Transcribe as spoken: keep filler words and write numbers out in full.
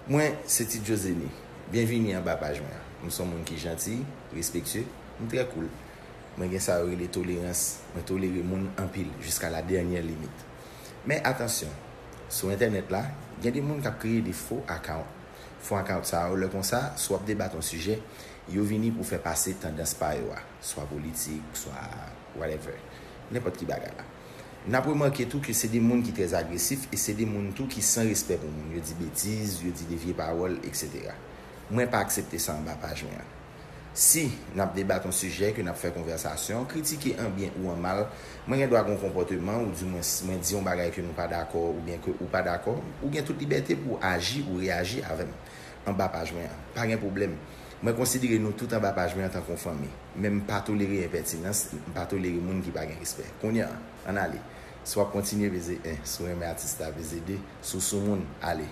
Mwen se Ti Jozeni. Byenvini anba paj mwen an. M se yon moun ki janti, respektye, m trè koul. Mwen gen sa yo rele tolerans. Mwen tolere moun anpil, jiska la dènyè limit. Men atansyon, sou entènèt la, gen de moun k ap kreye de fo account. Fo account sa yo, lè konsa, si w ap debat yon sijè, yo vini pou fè pase tandans pa yo a, swa politik, swa whatever, nenpòt ki bagay la. N ap remake tou ke se de moun ki trè agresif e se de moun tou ki san respè pou moun. Yo di betiz, yo di de vye pawòl, etsetera. Mwen pa aksepte sa anba paj mwen an. Si n ap debat yon sijè, ke n ap fè konvèsasyon, kritike an byen ou an mal, mwen gen dwa gen yon konpòteman, ou di mwen, mwen di yon bagay ke nou pa dakò, oubyen ke ou pa dakò, ou gen tout libète pou w aji ou reyaji avè m anba paj mwen an. Pa gen pwoblèm. Mwen konsidere nou tout anba paj mwen an tankou yon fanmi. Men m pa tolere enpètinans, m pa tolere moun ki pa gen respè. Kounye a, ann ale. Si w ap kontinye, peze en. Si w renmen atis la, peze de. Si w sou moun, ale.